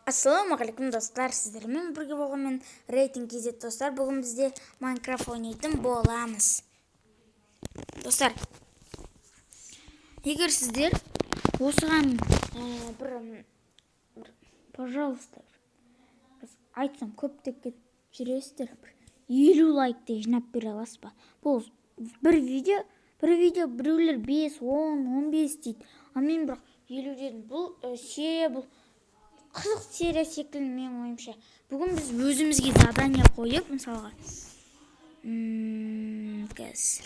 Ассалаумағалейкум, достар! Сіздермен бірге болған мен, Рейтинг KZ. Достар, бүгін бізде Майнкрафт ойнайтын боламыз. Достар, егер сіздер осыған бір, пожалуйста, бір, айтсам, көптеп кетіп жүресіздер, бір 50 лайкты жинап бере аласыз ба? Бұл бір видео, бір видео. Біреулер 5, 10, 15 дейді, ал мен бірақ 50 дедім. Бұл серия, бұл қызық серия секілді менің ойымша. Бүгін біз өзімізге задание қойып, мысалға, қазір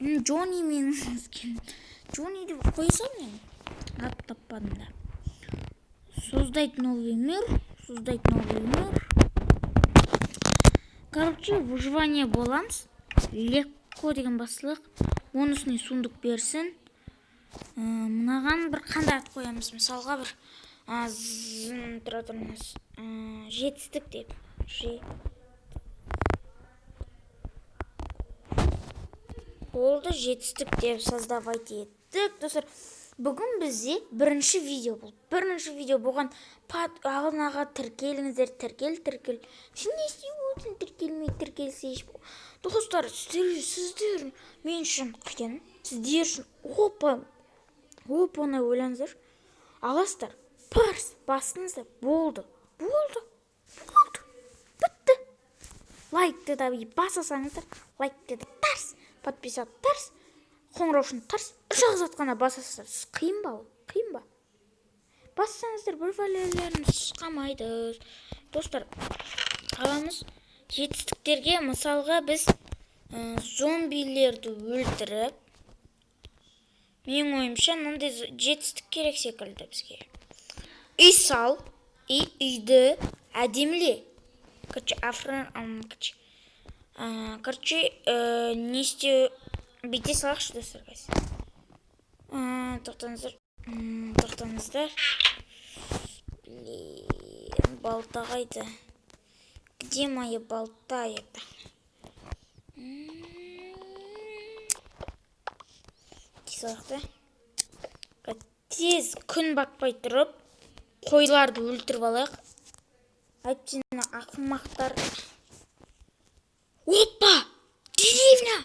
Джонни, мен Джонни деп қоя салдым, енді ат таппадым да. Создать новый мир, создать новый мир. Короче, выживание боламыз. Легко деген басылық, оның сундук берсін. Мынаған бір қандай ат қоямыз? Мысалға, бір тұра тұрыңыз, жетістік деп. Болды, жетістік деп создавать еттік. Достар, бүгін бізде бірінші видео бұл. Бірінші видео болған арнаға тіркеліңіздер. Тіркел, тіркел. Сен не істеп отырсың тіркелмей? Тіркелсейші, достар. Сіздер мен үшін қиын, сіздер үшін опа оп оңай. Ойлаңыздар, аласыздар, парс бастыңыздар, болды, болды, болды, бітті. Лайкты да баса салыңыздар, лайкты да тарс, подписаться тарс, қоңыраушыны тарс. Үш ақ зат қана басасыздар. Қиын ба ол? Қиын ба? Бассаңыздар, бір бәлелеріңіз қалмайды. Достар, аламыз жетістіктерге. Мысалға, біз зомбилерді өлтіріп, менің ойымша, мынандай жетістік керек секілді бізге: үй сал и үйді әдеміле. Короче, короче, короче, не істеу, бүйте салайықшы, достар. Қазір, тоқтаңыздар, тоқтаңыздар. Блин, балта қайда? Где моя балта? Это дей салайық та, тез күн батпай тұрып қойларды өлтіріп алайық, әйтпесе мына ақымақтар. Опа, деревня!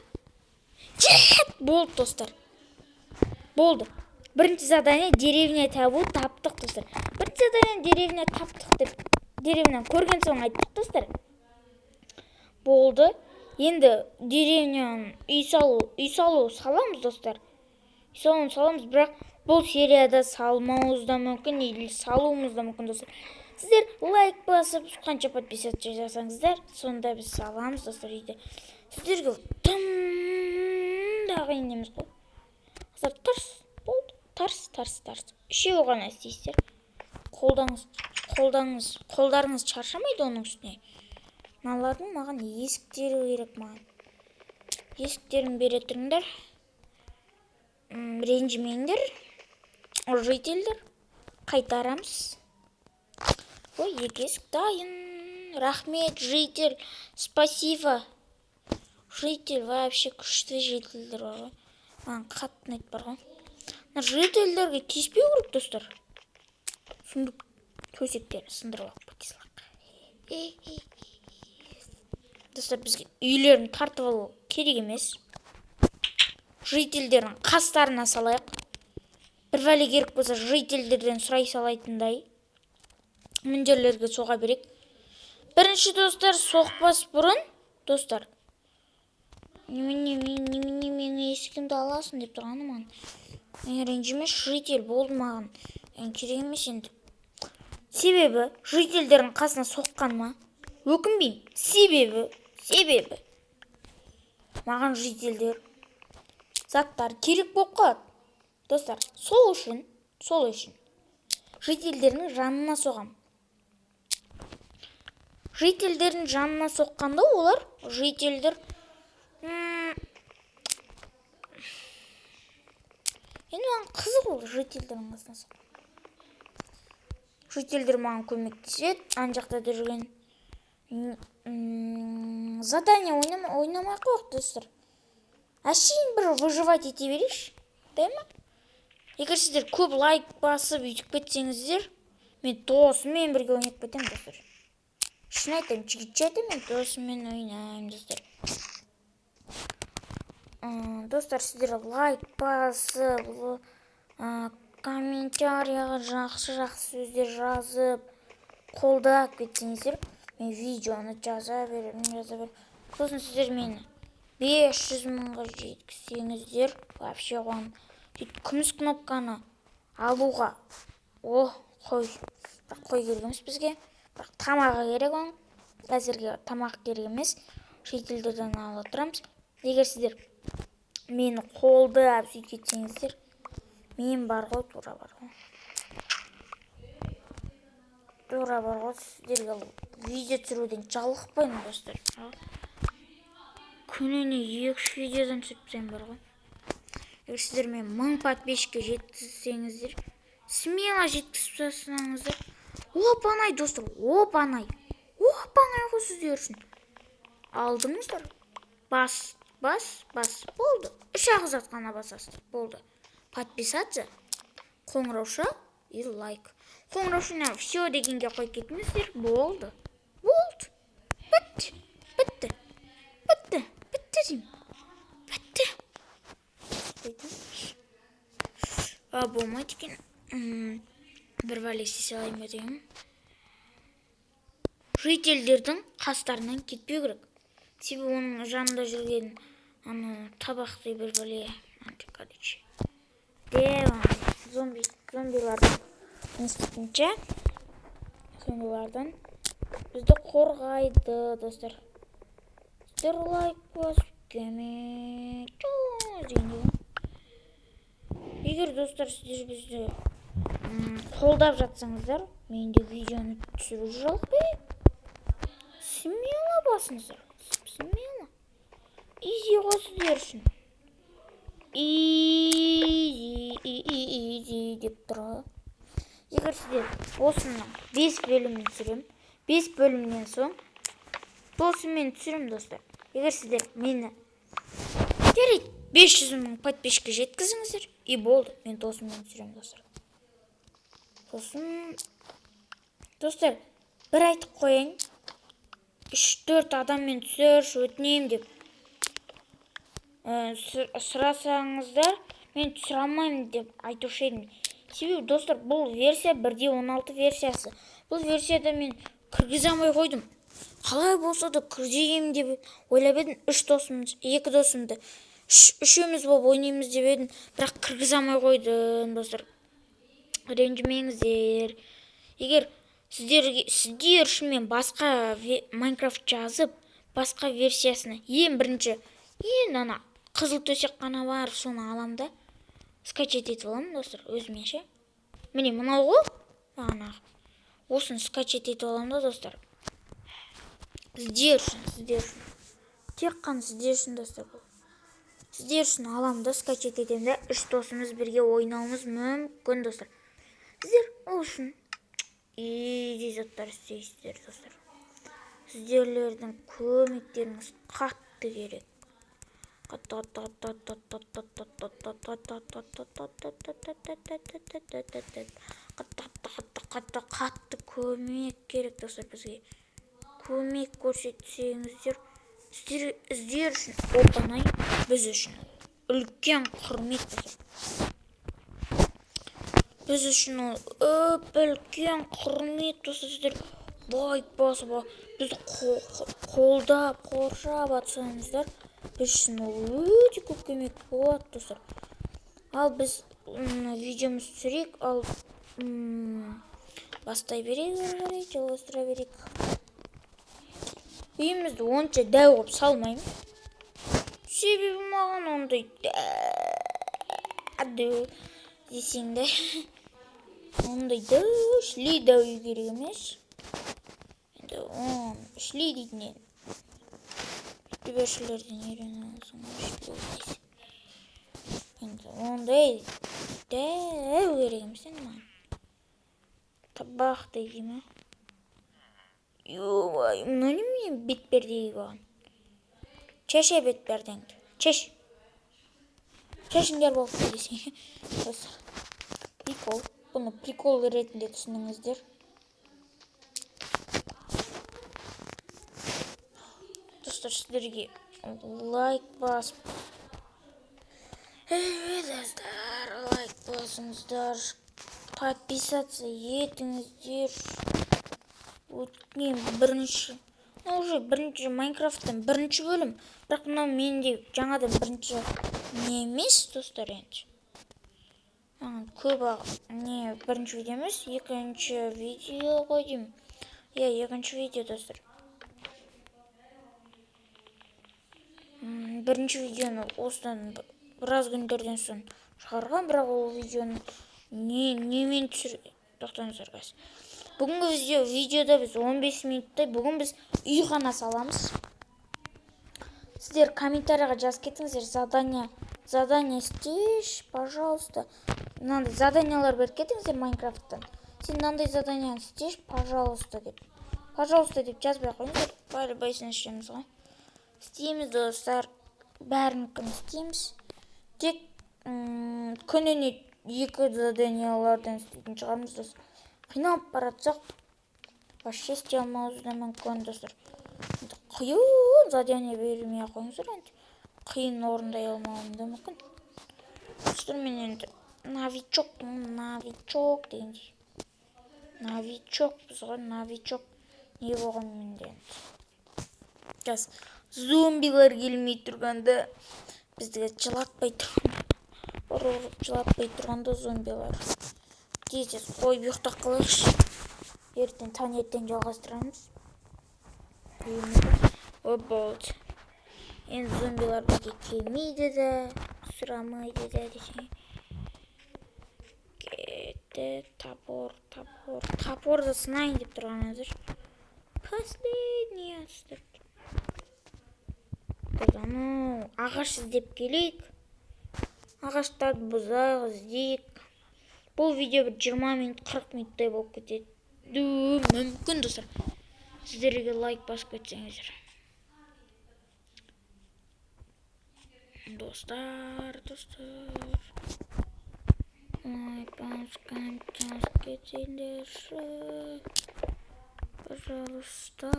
Нет, болды, достар, болды. Бірінші задание — деревня табу. Таптық, достар. Бірінші задание — деревня таптық деп, деревняны көрген соң айттық, достар. Болды, енді деревняны үй салу, үй салу саламыз, достар. Үй салуын саламыз, бірақ бұл серияда салмауымыз да мүмкін или салуымыз да мүмкін. Достар, сіздер лайк басып, қанша подписаться жасаңыздар, сонда біз саламыз, достар, үйді. Сіздерге тым да қиын емес қой, достар. Тарс, болды, тарс, тарс, тарс. Үшеуі ғана істейсіздер. Қолдарыңыз шаршамайды. Оның үстіне мыналардың маған есіктері керек. Маған есіктерін бере тұрыңдар. Ренжімеңдер, жительдер, қайтарамыз. Ой, екі есік дайын. Рахмет, житель, спасибо, житель. Вообще күшті жительдер бар ғой, маған қатты ұнайды бар ғой. Мына жительдерге тиіспеу керек, достар. Сундук, төсектерін сындырып алып кете салайық. Достар, бізге үйлерін тартып алу керек емес, жительдердің қастарына салайық. Бір бәле керек болса, жительдерден сұрай салайтындай міндерлерге соға берейік бірінші. Достар, соқпас бұрын, достар, немене, немене, менің есігімді аласың деп тұрғаны маған. Ренжімеші, житель, болды, маған керек емес енді. Себебі жительдердің қасына соққаныма өкінбеймін. Себебі маған жительдер заттар керек болып қалады, достар. Сол үшін жительдердің жанына соғам. Жительдердің жанына соққанда олар, жительдер, енді маған қызық ол жительдердің қасына соққан. Жительдер маған көмектеседі. Ана жақта жүрген задание ойнамай ақ қояйық, достар. Әшейін бір выживать ете берейікші, дай ма? Егер сіздер көп лайк басып, өйтіп кетсеңіздер, Мен досыммен бірге ойнап кетемін, достар. Шын айтамын, жігітше айтамын, мен досыммен ойнаймын, достар. Достар, сіздер лайк басып, комментарияға жақсы жақсы сөздер жазып, қолдап кетсеңіздер, мен видеоны жаза беремін, жаза беремін. Сосын сіздер мені 500 мыңға жеткізсеңіздер, вообще қуанамын. Сөйтіп күміс кнопканы алуға. О, қой, бірақ қой керек емес бізге, бірақ тамағы керек оның. Әзірге тамақ керек емес, шетелдерден ала тұрамыз. Егер сіздер мені қолдап сөйтіп кетсеңіздер, мен бар ғой, тура бар ғой, тура бар ғой, сіздерге видео түсіруден жалықпаймын, достар. Күніне екі үш видеодан түсіріп тастаймын бар ғой. Егер сіздер мен 1000 подписчикке жеткізсеңіздер, смело жеткізіп тастасаңыздар, оп оңай, достар, оп оңай, оп оңай ғой сіздер үшін. Алдыңыздар, бас, бас, бас, болды. Үш ақ зат қана басасыздар, болды: подписаться, қоңырауша и лайк. Қоңыраушаны все дегенге қойып кетіңіздер, болды, болды, бітті, бітті, бітті, бітті деймін, бітті. А, болмайды екен. Бір бәле істей салайын ба дегенмін. Жительдердің қастарынан кетпеу керек, себебі оның жанында жүрген анау табақтай бір бәле, короче, деп зомби, зомбилардан не істейтінше, зомбилардан бізді қорғайды. Достар, сіздер лайк басып дегендей. Егер, достар, сіздер бізді қолдап жатсаңыздар, мен де видеоны түсіру жалықпаймын. Смело басыңыздар, смело, изи ғой сіздер үшін, изи, изи деп тұр ғой. Егер сіздер осыны, бес бөлімін түсіремін, 5 бөлімнен соң досыммен түсіремін, достар. Егер сіздер мені, жарайды, 500 мың подписчикке жеткізіңіздер, и болды, мен досыммен түсіремін, достар. Сосын, достар, бір айтып қояйын: үш төрт адаммен түсірші, өтінемін деп сұрасаңыздар, мен түсіре алмаймын деп айтушы едім. Себебі, достар, бұл версия 1.16 версиясы. Бұл версияда мен кіргізе алмай қойдым. Қалай болса да кіргізейін деп ойлап едім. Үш досым, екі досымды, үшеуміз болып ойнаймыз деп едім, бірақ кіргізе алмай қойдым. Достар, ренжімеңіздер. Егер сіздерге, сіздер үшін мен басқа Майнкрафт жазып, басқа версиясына, ең бірінші, ең ана қызыл төсек қана бар, соны аламын да, скачать етіп аламын, достар, өзіме ше. Міне, мынау ғой бағанағы, осыны скачать етіп аламын да, достар, сіздер үшін, сіздер үшін, тек қана сіздер үшін, достар. Бұл сіздер үшін аламын да, скачать етемін да, үш досымыз бірге ойнауымыз мүмкін. Достар, сіздер ол үшін изи заттар істейсіздер. Достар, сіздерлердің көмектеріңіз қатты керек, қатты, қатты, қатты, қатты, қатты, қатты, қатты, қатты, қатты, қатты, қатты, қатты, қатты, қатты, қатты, қатты көмек керек. Достар, бізге көмек көрсетсеңіздер, сіздер үшін оп оңай, біз үшін үлкен құрмет. Достар, біз үшін ол үп үлкен құрмет. Достар, сіздер лайк басып, бізді қолдап, қоршап атсаңыздар, біз үшін ол өте көп көмек болады, достар. Ал біз видеомызды түсірейік. Ал бастай берейік, ары қарай жалғастыра берейік. Үйімізді онша дәу қылып салмаймын, себебі маған ондай дәу десең де, ондай дәу, шли дәу үй керек емес. Енді оны шли дейтін енді ютубершілерден үйреніп алсаң ғой, шли дейсің. Енді ондай дәу керек емес енді маған. Табақтай дей ма? Ой, мынау немене, бетперде киіп алған? Шеше бетпердеңді, шеш, шешіңдер болыпты десең. Достар, прикол. Бұны прикол ретінде түсініңіздер. Достар, сіздерге лайк басып, достар, лайк басыңыздар, подписаться етіңіздер. Өткен бірінші, уже бірінші Майнкрафттан бірінші бөлім, бірақ мынау менде жаңадан бірінші не емес, достар, енді. Көп не бірінші видео емес, екінші видео ғой деймін. Иә, екінші видео, достар. Бірінші видеоны осыдан біраз күндерден соң шығарған, бірақ ол видеоны немен түсір... Тоқтаңыздар қазір. Бүгінгі видеода біз 15 минуттай, бүгін біз үй ғана саламыз. Сіздер комментарийға жазып кетіңіздер, задание істеші, пожалуйста. Мынандай заданиялар беріп кетіңіздер Майнкрафттан. Сен мынандай заданияны істеші, пожалуйста деп. Пожалуйста деп жазбай қойыңыздар, бәрі істейміз ғой. Істейміз, достар, бәрінікін істейміз. Тек күніне 2 заданиялардан істейтін шығармыз, достар. Қиналып баратсақ, вообще істей алмауымыз да мүмкін, достар. Қиын задание бермей ақ қойыңыздар, енді қиын орындай алмауым да мүмкін. Достар, мен енді новичок, новичок дегендей. Новичокпыз ғой, новичок. Не болған менде енді? Қазір зомбилар келмей тұрғанда, бізді жылатпай тұрғанда, ұрып жылатпай тұрғанда зомбилар. Тез-тез қойып ұйықтап қалайықшы. Ертең таңертең жалғастырамыз. О, болды. Енді зомбилар бізге келмейді де, сұрамайды да десең. Кетті, топор, топор. Топорды сынайын деп тұрған әзір. Последний істеп. Біз анау ағаш іздеп келейік. Ағаштарды бұзайық, іздейік. Бұл видео бір 20 минут, 40 минуттай болып кетеді мүмкін, достар. Сіздерге лайк басып кетсеңіздер. Достар, достар. Лайк басып, коммент жазып кетсеңдерші. Пожалуйста.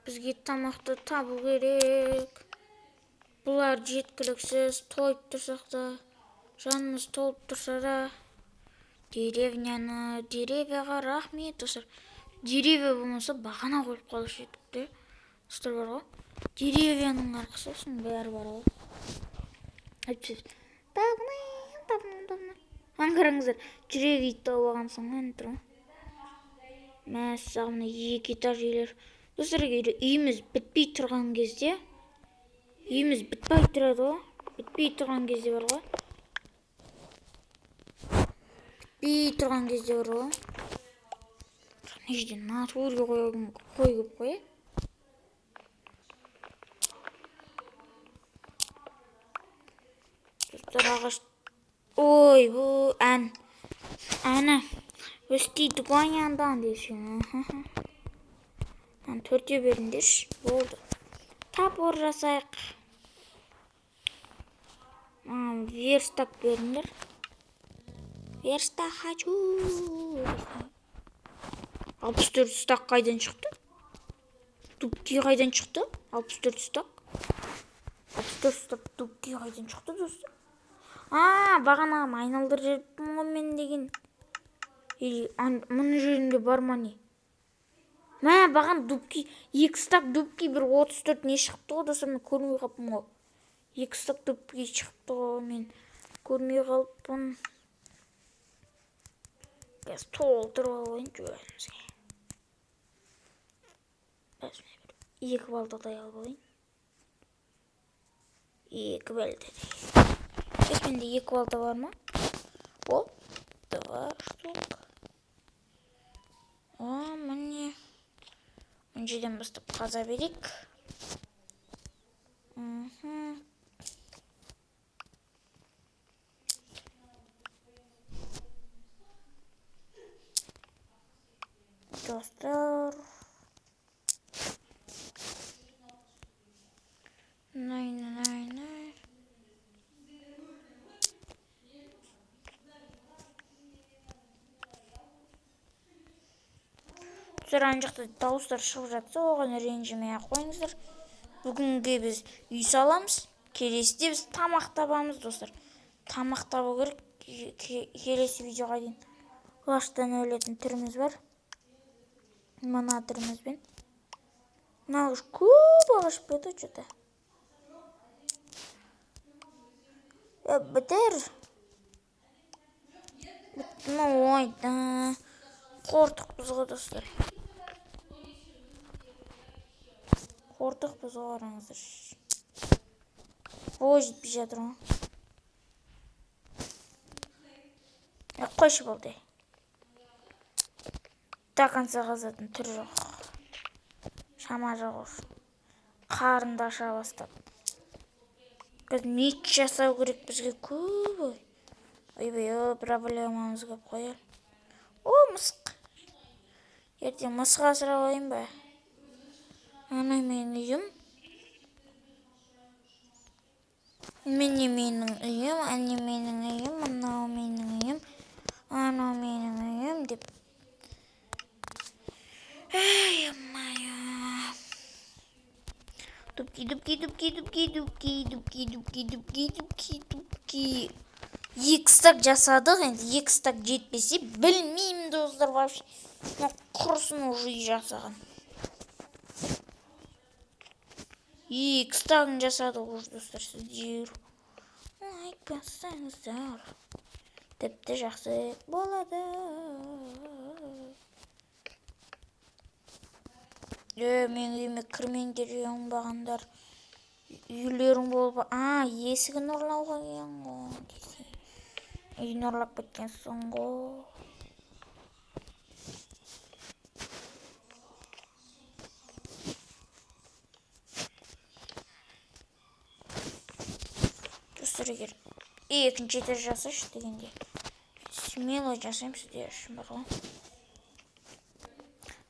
Бізге тамақты табу керек. Бұлар жеткіліксіз, тойып тұрсақ та, жанымыз толып тұрса да, деревняны, деревьяға рахмет, достар. Деревья болмаса, бағана қойып қалушы едік те. Достар, бар ғой. Деревьяның арқасы осының бәрі бар ғой. Әйтпесе табынайын, табынайын, табынайын. Ана қараңыздар, жүрек ит тауып алған соң әне тұр ғой. Мәссаған, мына 2 этаж үйлер. Достар, егер үйіміз бітпей тұрған кезде, үйіміз бітпей тұрады ғой. Бітпей тұрған кезде бар ғой. Бітпей тұрған кезде бар ғой. Мына жерде натурге қой көп қой. Достар, ағаш. Ой, бұл ән. Әні. Өстейді ғой яндан десең. Төртеу беріңдерші. Болды. Топор жасайық. Верстак беріңдер. Верстак хочу. 64 стак қайдан шықты? Дубки қайдан шықты? 64 стак. 64 стак дубки қайдан шықты, достар? А, бағана айналдырып жіберіппін ғой мен деген. Или мұның жерінде бар ма не? Мә, баған дубки, 2 стак дубки бір 34 не шығыпты ғой, достар, мен көрмей қалыппын ғой. 2 стак дубки шығыпты ғой, мен көрмей қалыппын. Қазір толтырып алайын өзімізге. Өзіме бір 2 балтадай алып алайын. 2 балтадай. Сейчас менде 2 балта бар ма? О, 2 штук. О, міне. Мына жерден бастап қаза берейік. Достар. Най, най, най. Достар, ана жақта дауыстар шығып жатса, оған ренжімей ақ қойыңыздар. Бүгінге біз үй саламыз, келесіде біз тамақ табамыз, достар. Тамақ табу керек келесі видеоға дейін. Аштан өлетін түріміз бар. Мына түрімізбен. Мына ағаш көп ағаш бітті что-то. Бітір. Бітті ма? Ой, да. Қортықпыз ғой, достар. Қортықпыз ғой, қараңыздар. Бой жетпей жатыр ғой. Қойшы, болды. До конца қазатын түрі жоқ. Шама жоқ уже. Қарынды аша бастады. Қазір меч жасау керек бізге көп ой. Ойбай, о, проблемамыз көп қой. О, мысық. Ертең мысық асырап алайын ба? Ана менің үйім. Міне менің үйім, әне менің үйім, мынау менің үйім, анау менің үйім деп. Эй, ё-моё. Дубки, дубки, дубки, дубки, дубки, дубки, дубки, дубки, дубки, дубки. 2 стак жасадық, енді 2 стак жетпесе білмеймін, достар, вообще. Мына құрысын уже үй жасаған. 2 стагын жасадық уже, достар, сіздер. Лайк бассаңыздар. Тіпті жақсы болады. Менің үйіме кірмеңдер, оңбағандар. Үйлерің болып, есігін ұрлауға келген ғой десе. Үйін ұрлап кеткенсің ғой. Достар, егер екінші этаж жасашы дегенде, смело жасаймын сіздер үшін бар ғой.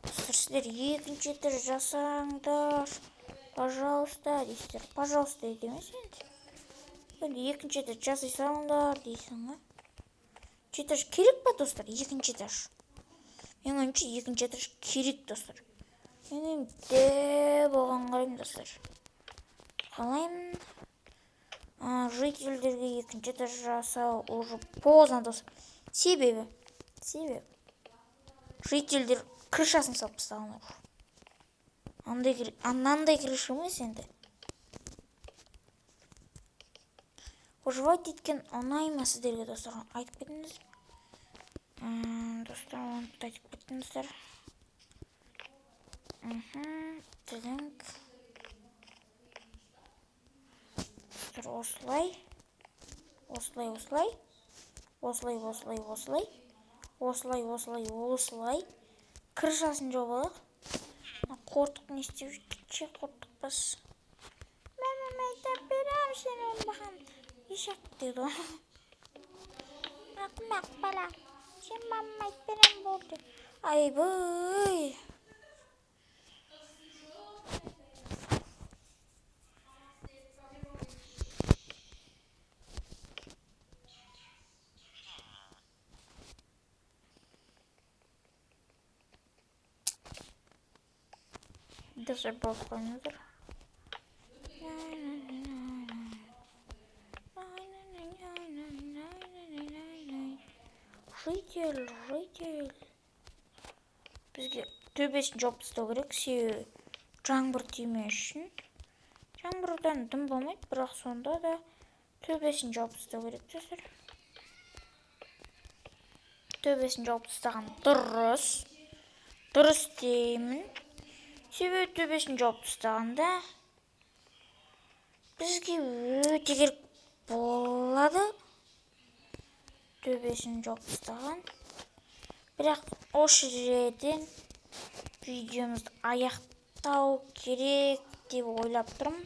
Достар, сіздер екінші этаж жасаңдар, пожалуйста, дейсіздер. Пожалуйста дейді емес енді. Енді екінші этаж жасай салыңдар дейсің ғой. Екінші этаж керек па, достар? Екінші этаж. Менің ойымша, екінші этаж керек, достар. Мен енді болған қараймын, достар. Қалаймын. Жительдерге екінші этаж жасау уже поздно, достар. Себебі жительдер крышасын салып тастаған уже. Андай крыша емес енді. Выживать еткен ұнай ма сіздерге, достар? Айтып кетіңіз. Достар, оны да айтып кетіңіздер. Тідіңк. Достар, осылай. Осылай, осылай. Осылай, осылай, осылай. Осылай, осылай, осылай. Крышасын жауып алайық. Мына қортық не істеп жүр? Кетші, қортық бас. Мама, айтып беремін сені оңбаған. Ешек дейді ғой. Ақымақ бала. Сен мамама айтып беремін болды. Айбай. Достар, болып қойыңыздар. Житель, житель. Бізге төбесін жауып тастау керек, себебі жаңбыр тимес үшін. Жаңбырдан дым болмайды, бірақ сонда да төбесін жауып тастау керек, достар. Төбесін жауып тастаған дұрыс. Дұрыс деймін. Себебі төбесін жауып тастағанда бізге өте керек болады. Төбесін жауып тастаған. Бірақ осы жерден видеомызды аяқтау керек деп ойлап тұрмын.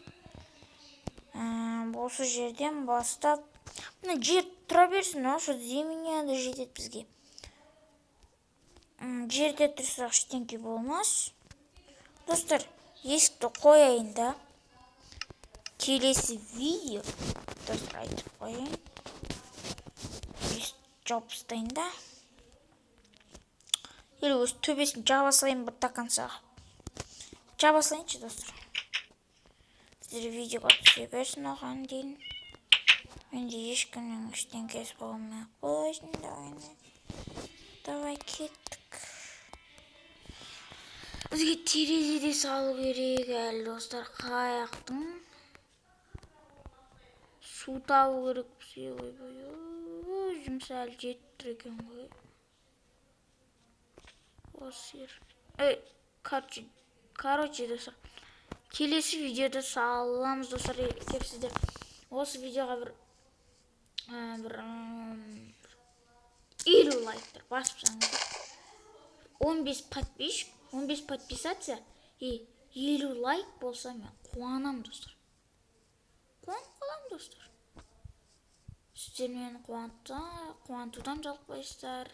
Осы жерден бастап мына жер тұра берсін, осы земля да жетеді бізге. Жерде тұрсақ ештеңке болмас. Достар, есікті қояйын да. Келесі видео, достар, айтып қояйын. Есікті жауып тастайын да. Или өз төбесін жаба салайын ба? До конца жаба салайыншы, достар. Сіздер видеоға түсе берсін, оған дейін менде ешкімнің ештеңкесі болмай ақ қойсын. Давай, давай, кеттік. Бізге терезе де салу керек әлі, достар. Қаяқтың су табу керек бізге. Ойбай, ой, жұмыс әлі жетіп тұр екен ғой осы жер. Ей, короче, достар, келесі видеода саламыз. Достар, егер сіздер осы видеоға бір 50 лайктар басып тастаңыздар, 15 подписчик, 15 подписаться и 50 лайк болса, мен қуанамын, достар, қуанып қаламын. Достар, сіздер мені қуантудан жалықпайсыздар,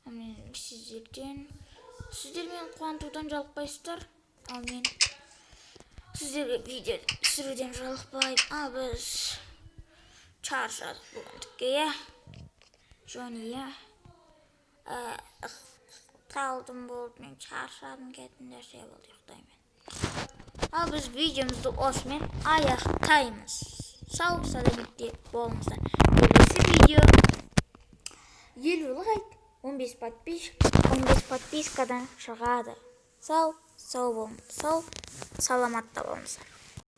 ал мен сіздерден, сіздер мені қуантудан жалықпайсыздар, ал мен сіздерге видео түсіруден жалықпаймын. Ал біз шаршадық бүгіндікке, иә, Джонни, иә? Талдым, болды, мен шаршадым, кетіңдерше, болды, ұйықтаймын. Ал біз видеомызды осымен аяқтаймыз. Сау сәлеметте болыңыздар. Келесі видео 50 лайк, 15 подписчик, 15 подпискадан шығады. Сау болыңыз, сау саламатта болыңыздар.